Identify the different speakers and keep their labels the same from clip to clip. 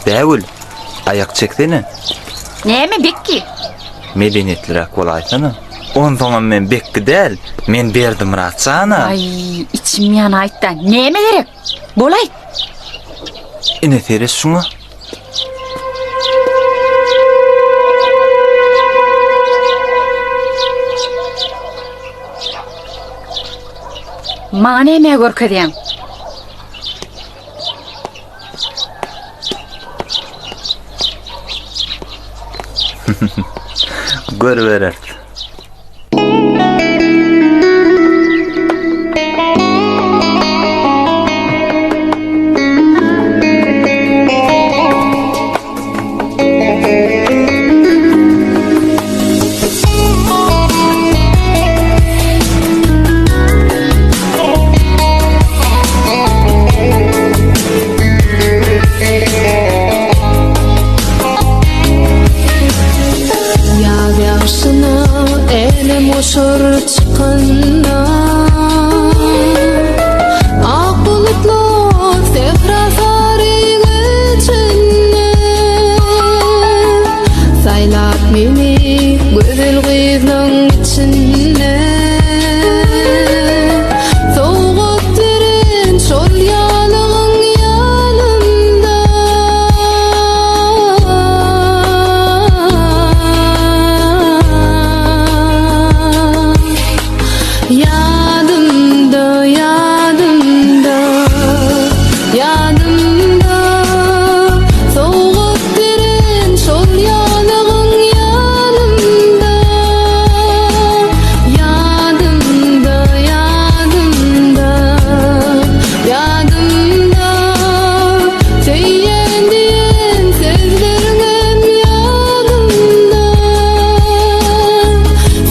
Speaker 1: Bägül, aýak çeksene.
Speaker 2: Näme Bekki?
Speaker 1: Medeniýetliräk bolaýsana. Onsoňam men Bekki däl, men Berdimyrat jana.
Speaker 2: Aý, içim ýanaýtda. Näme gerek? Bolaý.
Speaker 1: Ine seret şuňa.
Speaker 2: Maňa näme görkezýäň?
Speaker 1: Görübereris.
Speaker 3: Ýaz ýagşyna älemgoşar çykanda Ak bulutlar sähra sary geçende Saýlap meni gözel gyzlaň içinde Sowgat beren şol ýalygyň ýanynda. Ýadymda, ýadymda, ýadymda Sowgat beren şol ýalygyň ýanynda. Ýadymda, ýadymda, ýadymda Söýýän diýen sözleriňem ýadymda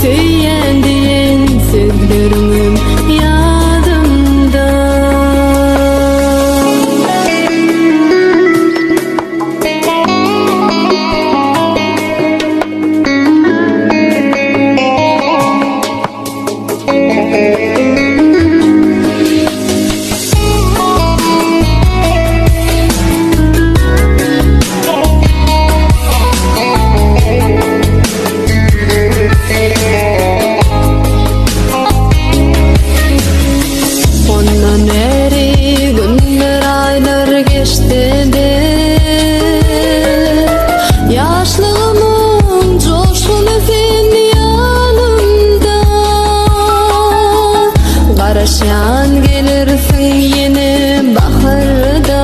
Speaker 3: Söýýän diýen sözleriňem ýadymda. Ondan bäri günler aýlar geçdi-de, Ýaşlygymyň joşguny sen ýanymda. Garaşýan gelersiň ýene baharda.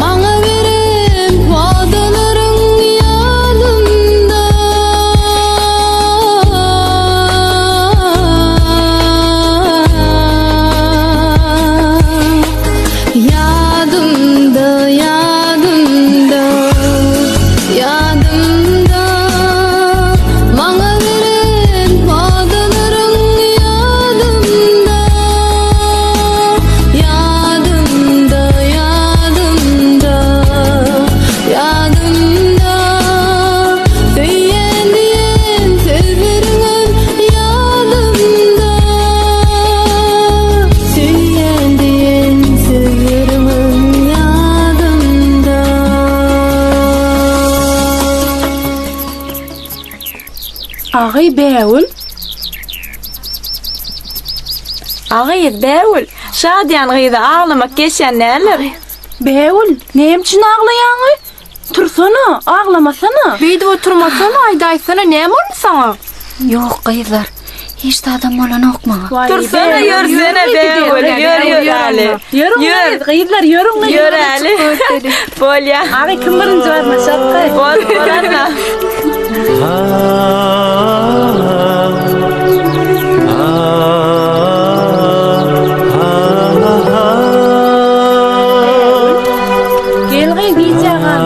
Speaker 3: Maňa beren wadalaryň ýanymda. Ýadymda, ýadymda, ýadymda Maňa beren wadalaryň ýadymda Ýadymda, ýadymda, ýadymda Söýýän diýen sözleriňem ýadymda Söýýän diýen sözleriňem ýadymda.
Speaker 4: Agy Bägül.
Speaker 5: Agyz Bägül, şadyýan gyza aglamak geçýän däldir.
Speaker 4: Bägül, näme üçin aglaýaňy? Tursana, aglamasana.
Speaker 6: Beýdip oturmasana, aýdaýsana, näme boldy saňa?
Speaker 2: Ýok, gyzlar, hiç zadam bolanok maňa.
Speaker 5: Tursana, ýörsene, Bägül, ýör, ýör äli.
Speaker 4: Ýörüň,
Speaker 5: Ýör.
Speaker 4: gyzlar, ýörüň.
Speaker 5: Ýör äli. Bolýa.
Speaker 4: Agy kim birinji barmaşakky?
Speaker 5: Bol, bolanna.
Speaker 4: Gel gyz gijä gal.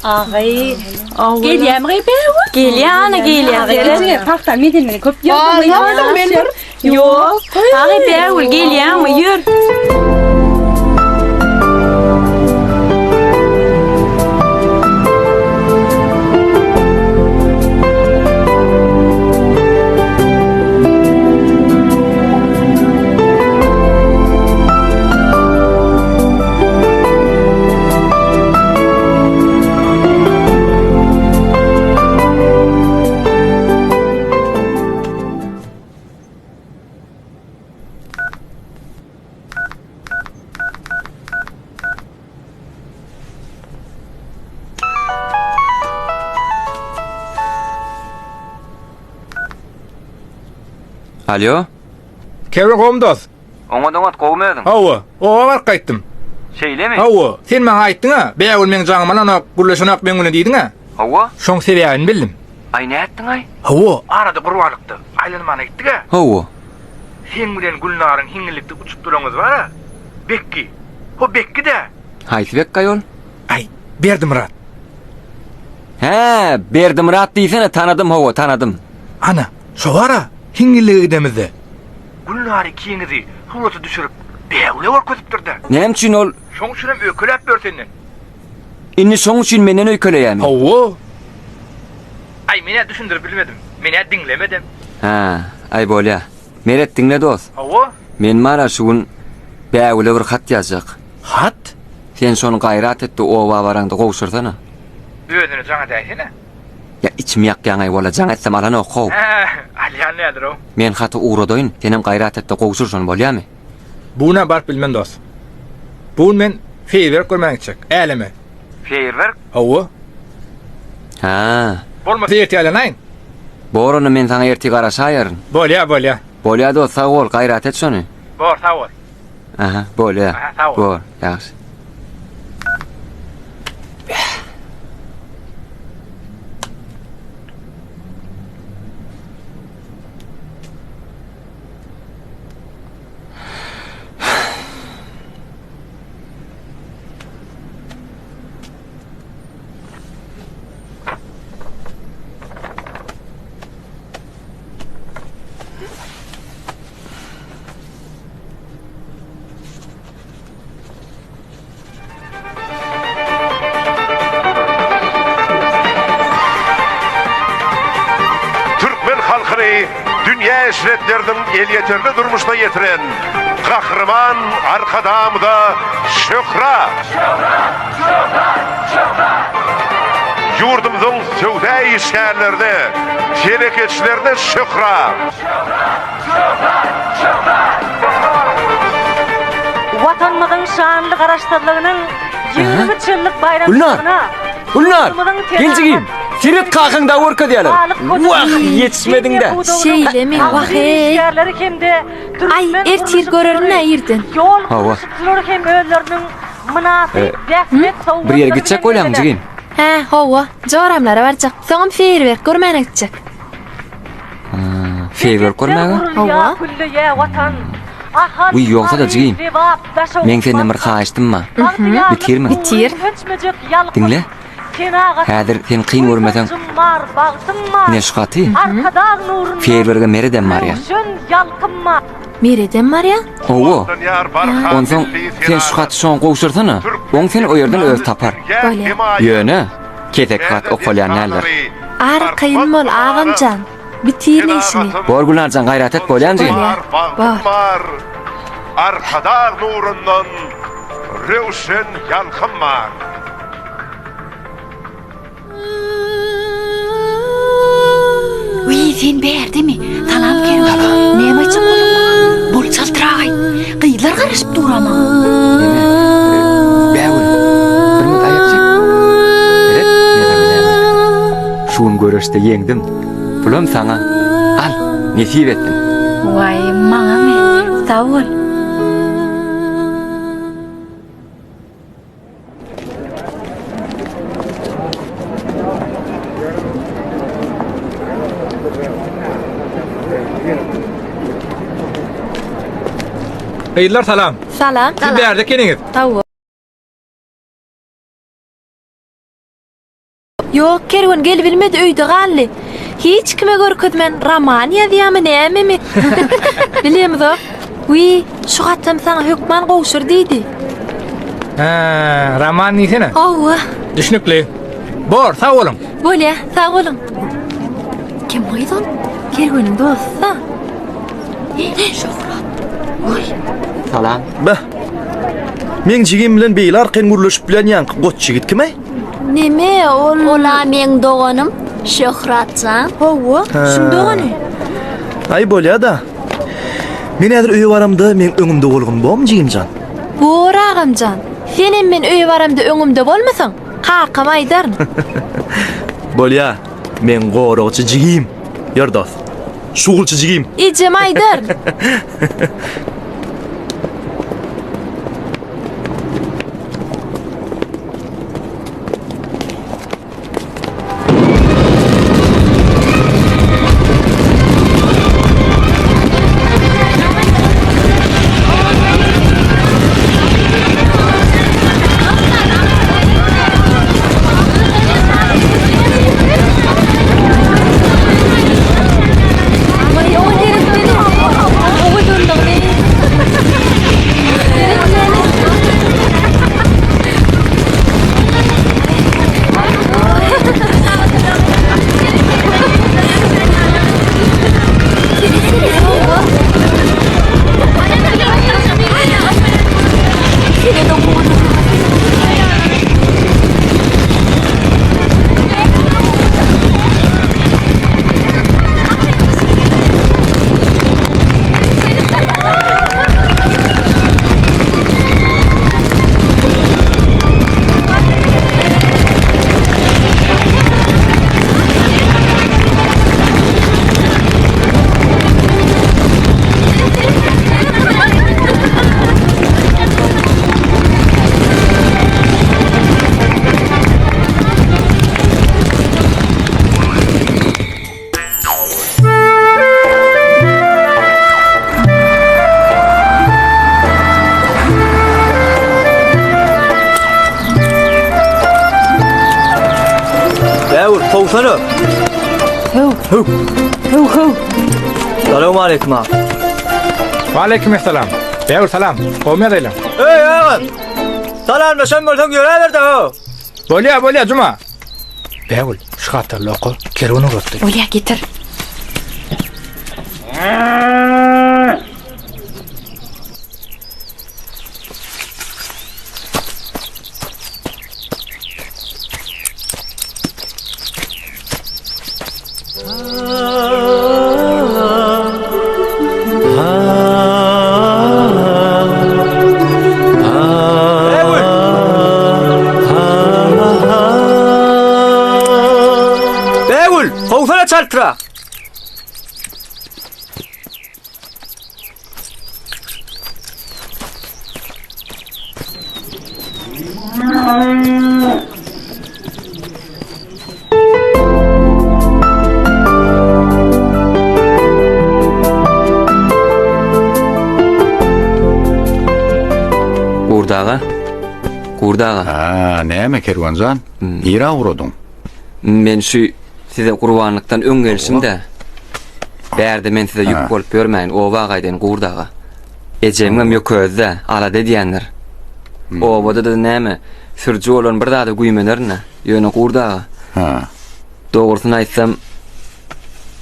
Speaker 4: Agy. Gelýämi gyz Bägül?
Speaker 5: Gelýä ana gelýä.
Speaker 4: Agy pagta medenini köp ýygdyň.
Speaker 6: men bir
Speaker 5: Ýok. Agy Bägül gelýäňmi? Ýör.
Speaker 7: Alýo.
Speaker 8: Kerwen gowmy dos?
Speaker 7: Oňat oňat gowmy özüň?
Speaker 8: Hawa, oba baryp gaýtdym.
Speaker 7: Şeýlemi?
Speaker 8: Hawa, sen maňa aýtdyň-a, Bägül meň jaňymy alanok, gürleşenok meň bilen diýdiň-ä.
Speaker 7: Hawa.
Speaker 8: Şoň sebäbini bildim.
Speaker 7: Aý nätdiň-aý?
Speaker 8: Hawa, arada gurbanlykda aýlanmana gitdik-ä.
Speaker 7: Hawa.
Speaker 8: Seň bilen Gülnaryň hiňňillikde uçup duranyňyz bar-a. Bekgi. Ho Bekgi-dä.
Speaker 7: Haýsy Bekgaý ol?
Speaker 8: Aý, Berdimyrat.
Speaker 7: Hä, Berdimyrat diýsene, tanadym hawa, tanadym.
Speaker 8: Ana, şo bar-a, hiňňillige gidemizde. Gülnar ikiňizi surata düşürip, Bägüle görkezipdir-dä.
Speaker 7: Näme üçin ol?
Speaker 8: Şoň üçinem öýkeläp ýör senden.
Speaker 7: Indi şoň üçin menden öýkeleýärmi?
Speaker 8: Hawa. Aý, men-ä düşündirip bilmedim. Men-ä diňlemedem.
Speaker 7: Hä, aý bolýa. Meret diňle dost.
Speaker 8: Hawa.
Speaker 7: Men bar-a şu gün Bägüle bir hat ýazjak.
Speaker 8: Hat?
Speaker 7: Sen şony gaýrat et-de oba baraňda gowşursana.
Speaker 8: Özüne jaň edäýsene.
Speaker 7: Ýa içimi ýakýaň-aý walla jaň etsem alanok-how.
Speaker 8: Hä, alýan däldir-ow.
Speaker 7: Men haty ugradaýyn, senem gaýrat et-de gowşur şony bolýamy?
Speaker 8: Bu gün-ä baryp bilmen dost. Bu gün men feýerwerk görmäge gitjek. Äleme.
Speaker 7: Feýerwerk?
Speaker 8: Hawa.
Speaker 7: Hä.
Speaker 8: Bolmasa ertir aýlanaýyn.
Speaker 7: Bor onda men saňa ertir garaşaýaryn.
Speaker 8: Bolýa, bolýa.
Speaker 7: Bolýa dost sag bol, gaýrat et şony.
Speaker 8: Bor, sag bol.
Speaker 7: Aha, bolýa.
Speaker 8: Aha, sag bol.
Speaker 7: Bor, ýagşy.
Speaker 9: Türkmen halkyny dünýä eşretleriniň elýeterli durmuşyna ýetiren Gahryman Arkadagymyza şöhrat! Şöhrat! Şöhrat! Şöhrat! Ýurdumyzyň söwda işgärlerine, telekeçilerine şöhrat! Şöhrat! Şöhrat! Şöhrat!
Speaker 10: Watanymyzyň şanly Garaşsyzlygynyň 23 ýyllyk
Speaker 7: Gülnar!
Speaker 10: baýramçylygyna
Speaker 7: Gülnar!
Speaker 10: ýurdumyzyň
Speaker 7: Gel jigim!
Speaker 10: senagat,
Speaker 7: Seret kakaň dagy görkezýärler.
Speaker 10: balyk
Speaker 7: Wah,
Speaker 10: hojalygy,
Speaker 7: ýetişmediň-dä.
Speaker 10: himiýa pudagynyň
Speaker 6: Şeýlemi? Wah,
Speaker 10: agzybir
Speaker 6: heý.
Speaker 10: işgärleri hem-de
Speaker 6: Aý,
Speaker 10: türkmen
Speaker 6: ertir görerin-ä irden.
Speaker 10: ýol
Speaker 7: Hawa.
Speaker 10: gurluşykçylary hem özleriniň mynasyp
Speaker 7: E,
Speaker 10: zähmet
Speaker 7: Bir ýere
Speaker 10: sowgatlary
Speaker 7: gitjek
Speaker 10: bilen
Speaker 7: bolýaň
Speaker 10: geldiler.
Speaker 7: jigim.
Speaker 6: Hä, hawa, joramlara barjak. Soňam feýerwerk görmäne gitjek.
Speaker 7: Feýerwerk görmäge?
Speaker 6: Hawa.
Speaker 7: Wiý, ýogsa-da jigim, meň senden bir haýyştym bar. Bitirmi?
Speaker 6: Bitir.
Speaker 7: Diňle. Häzir sen kyn görmeseň, ine şu haty feýerwerge Meredem barýar.
Speaker 6: Meredem barýar?
Speaker 7: Hawa. Onsoň sen şu haty şoňa gowşursana, oň seni o ýerden özi tapar.
Speaker 6: Bolýar.
Speaker 7: Ýöne keseki hat okalýan däldir.
Speaker 6: Arkaýyn bol, agam jan. Bitirin işimi.
Speaker 7: Bor Gülnarjan gaýrat et bolýan jigim.
Speaker 6: Bolýar. Bor.
Speaker 9: Bar. Arkadag nurundan röwşen ýalkym bar.
Speaker 2: Wiý, sen bärdemi? Salam Kerwen. Näme aýtjak bolduň maňa? Bol çaltrak aýt. Gyzlar garaşyp dur-a maňa.
Speaker 7: Neme? Bägül, bir minut aýak çek. Seret, men saňa näme aýtdym. Şu gün göreşde ýeňdim. Pulam saňa. Al, nesip etsin.
Speaker 2: Waý, maňamy? Sag bol.
Speaker 8: Gyzlar salam.
Speaker 6: Salam.
Speaker 8: Siz bärde ekeniňiz.
Speaker 6: Hawa. Ýok, Kerwen gelibilmedi, öýde galdy. Hiç kime görkezmän roman ýazýamy nämemi? Bilemzok. Wiý, şu hatam saňa hökman gowşur diýdi.
Speaker 8: Hä, roman diýsene.
Speaker 6: Hawa.
Speaker 8: Düşnükli. Bor, sag boluň.
Speaker 6: Bolýa, sag boluň. Kim gyz ol? Kerweniň dosty-da.
Speaker 2: Şöhrat. Oý.
Speaker 7: Salam.
Speaker 11: Beh. Meň jigim bilen beýle arkaýyn gürleşip bilen ýaňky goç ýigit kim-aý?
Speaker 6: Neme ol?
Speaker 12: Ola meň doganym Şöhrat jan.
Speaker 6: Hawa, şuň dogany.
Speaker 11: Aý bolýa-da. Men häzir öýe baramda meň öňümde bolgun bormy jigimjan?
Speaker 6: Bor agamjan. Senem men öýe baramda öňümde bolmasaň, kakama aýdaryn.
Speaker 11: Bolýa, meň goragçy jigim. Ýör dost. Şugulçy jigim.
Speaker 6: Ejem aýdar.
Speaker 11: Bägül, kowsana.
Speaker 4: Höw.
Speaker 11: Höw.
Speaker 4: Höw, höw.
Speaker 11: Salam aleyküm aga.
Speaker 8: Waleýkim essalam. Bägül salam. Gowmy ýagdaýlaň?
Speaker 11: Eý aga. Salamlaşan bolsaň ýöräber-de ho.
Speaker 8: Bolýa, bolýa Juma. Bägül, şu hatda oka, kerwen ugratdy.
Speaker 2: Bolýa getir.
Speaker 11: Bägül, kowsana çaltrak.
Speaker 7: Gurt aga. Gurt aga.
Speaker 13: Ha, näme Kerwenjan? Nirä ugradyň?
Speaker 7: Men şu size gurbanlykdan öň gelşim-de. Bärde men size ýük bolup ýörmäýin, oba gaýdaýyn Gurt aga. Ejemiňem ýok özi-dä, alada edýändir. Obada-da näme, sürüji bolan bir zada güýmenerin-dä. Ýöne Gurt aga.
Speaker 13: Ha.
Speaker 7: Dogrusyny aýtsam,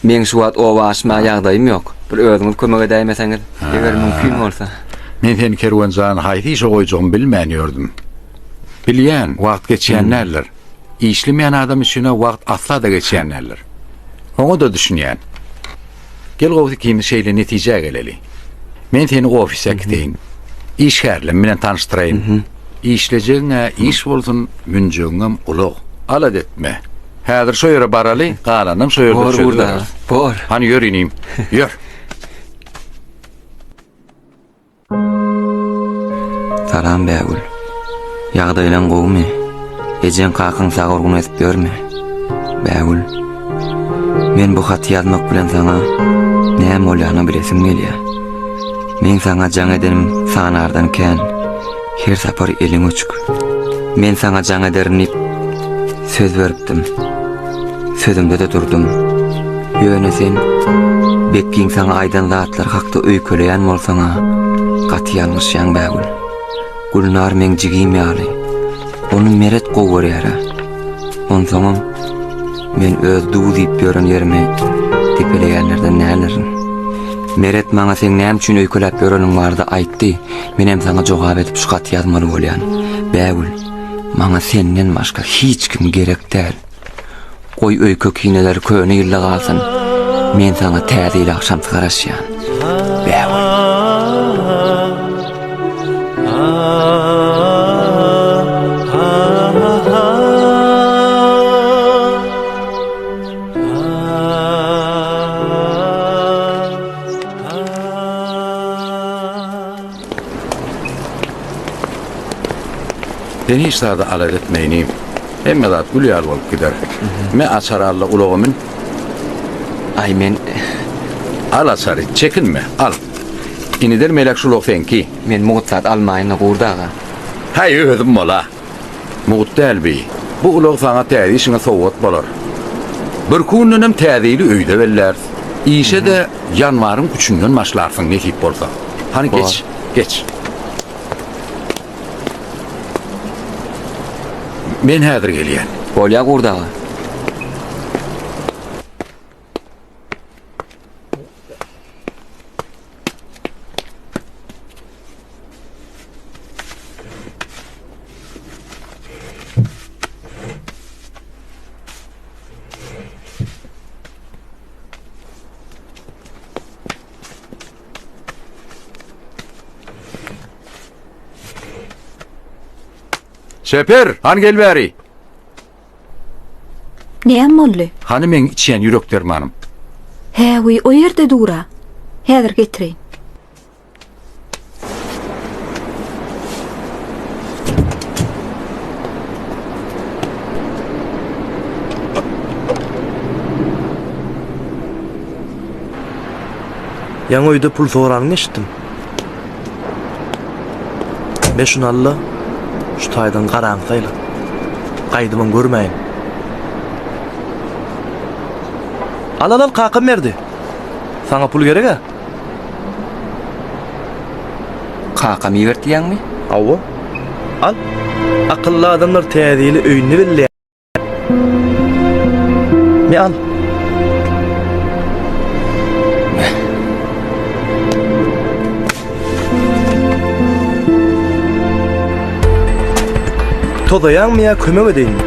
Speaker 7: meň şu wagt oba aşmaga ýagdaýym ýok. Bir özüňiz kömek edäýmeseňiz, eger mümkin bolsa.
Speaker 13: Men seni Kerwenjan haýsy işe goýjagymy bilmän ýördüm. Bilýän, wagt geçýän däldir. Işlemeýän adam üçin-ä wagt asla-da geçýän däldir. Oňa-da düşünýän. Gel gowusy ikimiz şeýle netijä geleli. Men seni ofise äkiteýin. Işgärlem bilen tanyşdyraýyn. Işlejegiň-ä iş bolsun, münjegiňem ulag. Alada etme. Häzir şo ýere baraly, galanynam şo ýerde
Speaker 7: Bor,
Speaker 13: çözübereris.
Speaker 7: Bor.
Speaker 13: Hany ýör inim, ýör.
Speaker 7: Salam Bägül. Ýagdaýlaň gowumy? Ejeň kakaň sag urgun edip ýörmi? Bägül. Men bu haty ýazmak bilen saňa näme bolýanyny bilesim gelýär. Men saňa jaň edenim sanardan kän. Her sapar eliň öçük. Men saňa jaň ederin diýip söz beripdim. Sözümde-de durdum. Ýöne sen Bekgiň saňa aýdan zatlary hakda öýkeleýän bolsaň-a, gaty ýalňyşýaň Bägül. Gülnar meň jigim ýaly. Ony Meret gowy görýär-ä. Onsoňam men öz duz iýip ýören ýerimi depeleýänlerden däldirin. Meret maňa seň näme üçin öýkeläp ýöreniň barada aýtdy, menem saňa jogap edip şu haty ýazmaly bolýan. Bägül, maňa senden başga hiç kim gerek däl. Goý öýke-kineler köne ýylda galsyn. Men saňa täze ýyl agşamsy garaşýan. Bägül.
Speaker 13: Sen hiç zady alada etme inim. Hemme zat gül ýaly bolup gider. Me açary al-da ulaga mün.
Speaker 7: Aý men.
Speaker 13: Al açary, çekinme, al. Iniden melek şu ulag seňki.
Speaker 7: Men mugt zat almaýyn-la Gurt aga.
Speaker 13: Häý özüm bol-a. Mugt däl bi. Bu ulag saňa täze işiňe sowgat bolar. Birki gündenem täze ýyly öýde belläris. Işe-de ýanwaryň üçünden başlarsyň nesip bolsa. Hany geç, geç. Men häzir gelýän.
Speaker 7: Bolýa Gurt aga.
Speaker 13: Şeper, hany gel bäri.
Speaker 2: Näme boldy?
Speaker 13: Hany meň içýän ýürek dermanym?
Speaker 2: Hä, wiý, o ýerde dur-a. Häzir getireýin.
Speaker 11: Ýaňy öýde pul soranyňy eşitdim. Me şuny al-da, şu taýdan garaňy saýla. Gaýdybam görmäýin. Al, al, al, kakam berdi. Saňa pul gereg-ä?
Speaker 7: Kakam iberdi diýýäňmi?
Speaker 11: Hawa. Al. Akylly adamlar täze ýyly öýünde belleýär. Me al. Tozaýaňmy ýa kömek edeýinmi?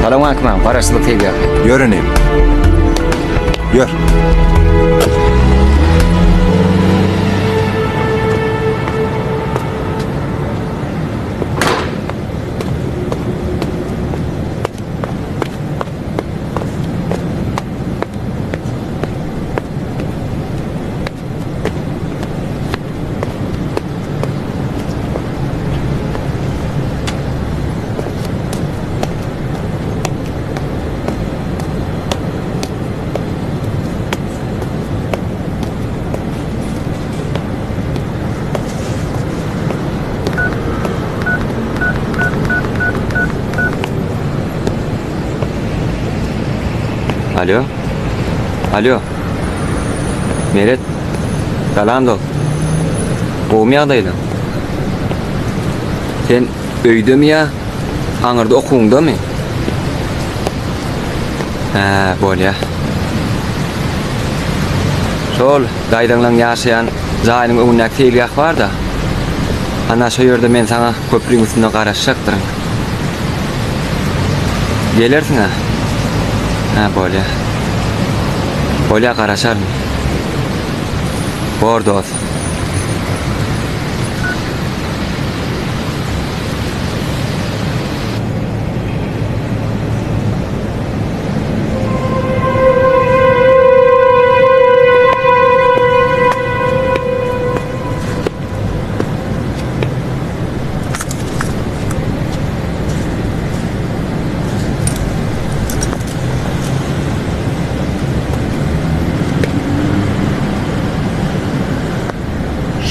Speaker 7: Salam aleyküm, Garaşsyzlyk seýilgähi.
Speaker 14: Ýör inim. Ýör.
Speaker 7: Alo. Alo. Meret. Salam dost. Gowumy ýagdaýlaň? Sen öýdemi ýa aňyrda okuwyňdamy? Hä, bolýa. Şol daýzaňlaň ýaşaýan jaýynyň öňündäki seýilgäh bar-da. Ana şo ýerde men saňa köprüň üstünde garaşjakdyryn. Gelersiň-ä? Hä, bolýa. Bolýa, garaşaryn. Bor, dost.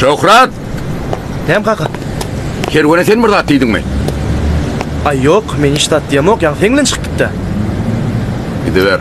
Speaker 13: Şöhrat!
Speaker 11: Näme kaka?
Speaker 13: Kerwene sen bir zat diýdiňmi?
Speaker 11: Aý ýok, men hiç zat diýemok, ýaňy seň bilen çykyp gitdi.
Speaker 13: Gidiber.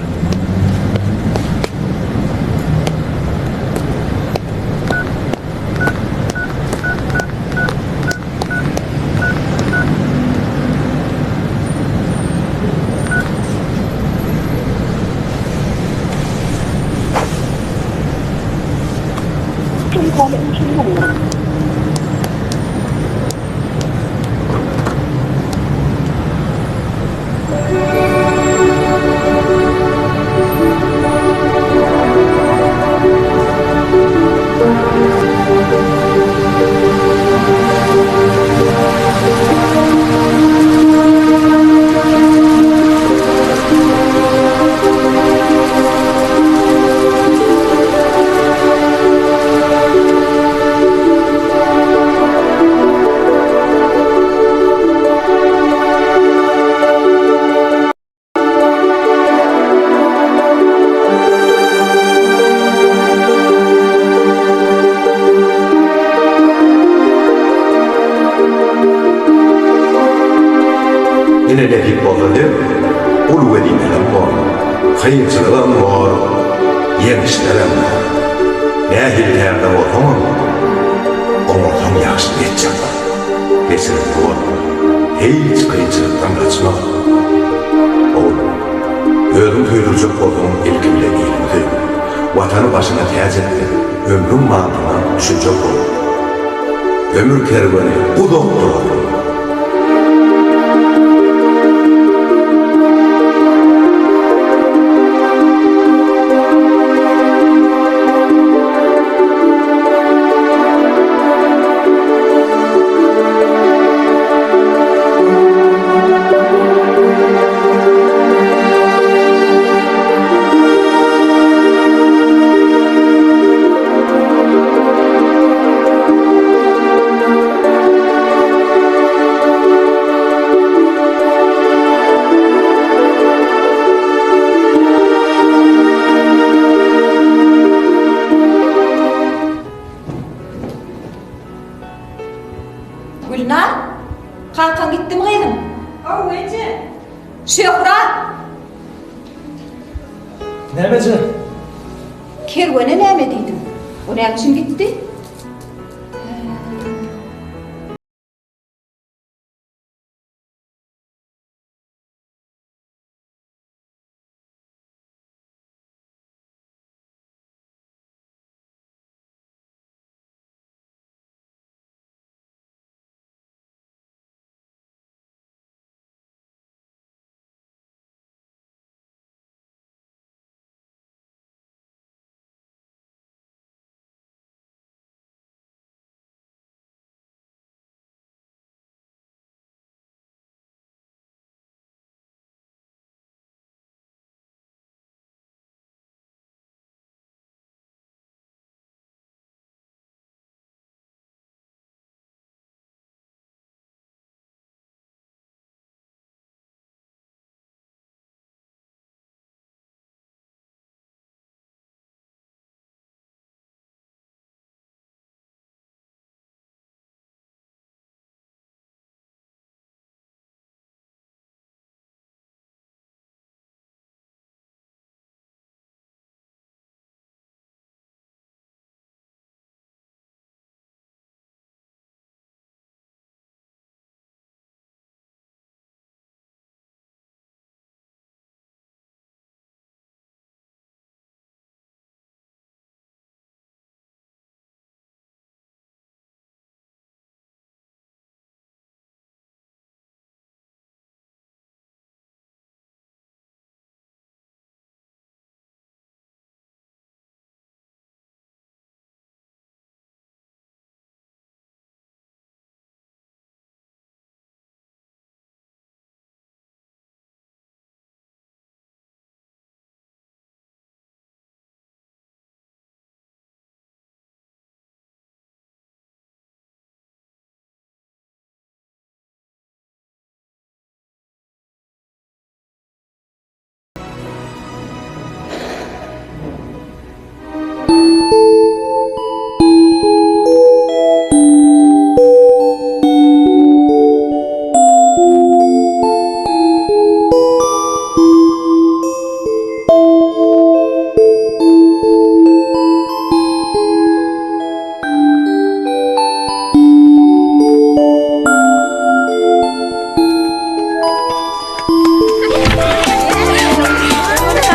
Speaker 15: Ine nesip bolsa dek uly wezipelem bor, kynçylygam bor, ýeňişlerem bor. Nähili tärde bolsaňam, oňarsaň ýagşylyk etjek bol. Geçirimli bol. Hiç kynçylykdan gaçma. Ogul, özüň söýdürjek bolsaň ilki bilen iliňi söý. Watany başyňa täç etseň, ömrüň manysyna düşünjek bol. Ömür kerweni uzakdyr oglum.
Speaker 5: Gülnar, kakaň gitdimi gyzym? Hawa, eje. Şöhrat!
Speaker 11: Näme eje?
Speaker 5: Kerwene näme diýdiň? O näme üçin gitdi?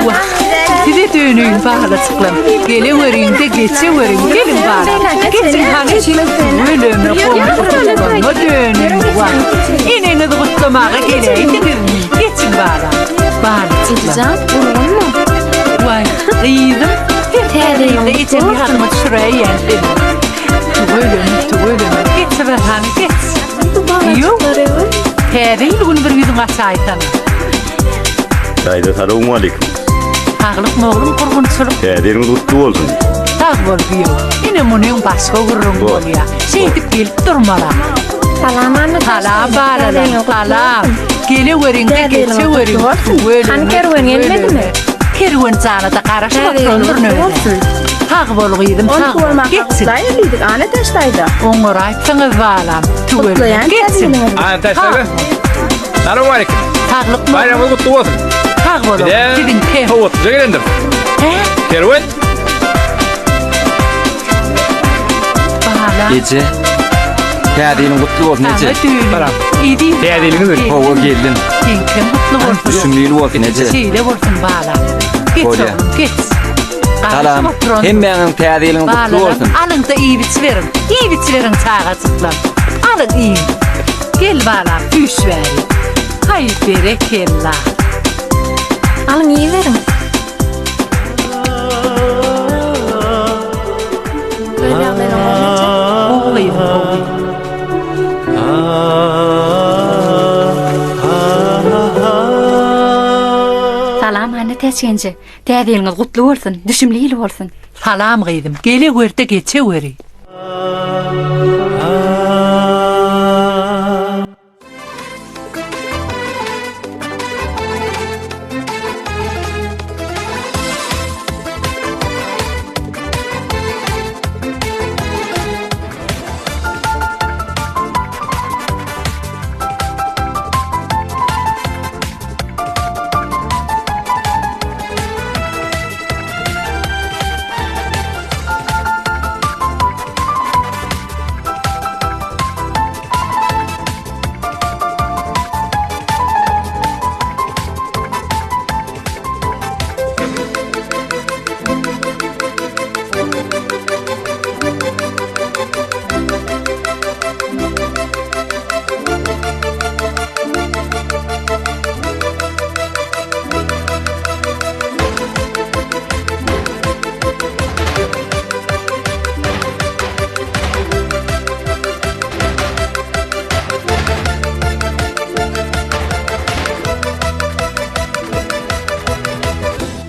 Speaker 4: Wah, size dönüýin balajyklam. Geleweriň-de geçeweriň, geliň balam. Geçiň hany, tüweleme goňşy-golaňa dönüň, wah. Eneňizi gutlamaga geläýdiňizmi? Geçiň balam. Balajyklam.
Speaker 6: Ejejan, gurgunmy?
Speaker 4: Waý, gyzym, sen täze ýylda ejem ýadyma düşüräýýän seni. Tüweleme, tüweleme, geçiber hany, geç. Ýok. Täze ýyl güni bir ýüzüň açaýsaň.
Speaker 16: Daýza salowmaleýkim.
Speaker 4: Saglykmy oglum gurgunçylyk.
Speaker 16: Täze ýylyňyz gutly bolsun.
Speaker 4: Sag bol giýew. Ine munyň başga gürrüň bolýa. Şeýdip gelip durmala.
Speaker 6: Salam Anna
Speaker 4: Salam balalar. Salam. Geleweriňde geçeweriň.
Speaker 6: Hany kerwen gelmedimi?
Speaker 4: Kerwen jana-da garaşyp oturandyr nöwre. Sag bol gyzym sag bol. Geçsin.
Speaker 5: Diýdik Anna Taşdaýda.
Speaker 4: Oňaraýypsyňyz balam. Tüweleme. Geçsin.
Speaker 8: Anna Taşdaýda. Salowmaleýkim.
Speaker 4: Saglyk
Speaker 8: Baýramyňyz gutly bolsun.
Speaker 4: Sag boluň. Siziňkem.
Speaker 8: Sowatlyja gelendir.
Speaker 4: Hä?
Speaker 8: Kerwen.
Speaker 4: Bala.
Speaker 7: Eje. Täze ýylyň gutly bolsun eje.
Speaker 4: Salam.
Speaker 8: Täze ýylyňyz bilen.
Speaker 7: Hawa geldim.
Speaker 4: Seňkem gutly bolsun.
Speaker 7: Düşümli ýyl bolsun eje.
Speaker 4: Şeýle bolsun bala. Geç
Speaker 7: Bolýa.
Speaker 4: oglum, geç.
Speaker 7: Salam. Hemmäňiň täze ýylyň gutly bolsun.
Speaker 4: Alyň-da iýip içiberiň. Iýip içiberiň çagajyklar. Alyň iýiň. Gel balam, süýş bäri. Haý, berekella.
Speaker 6: Alyň iýiberiň.
Speaker 4: Gowy gyzym, gowy.
Speaker 2: Salam Annatäç genje. Täze ýylyňyz gutly bolsun, düşümli ýyl bolsun.
Speaker 4: Salam gyzym, gelewerde geçeweri.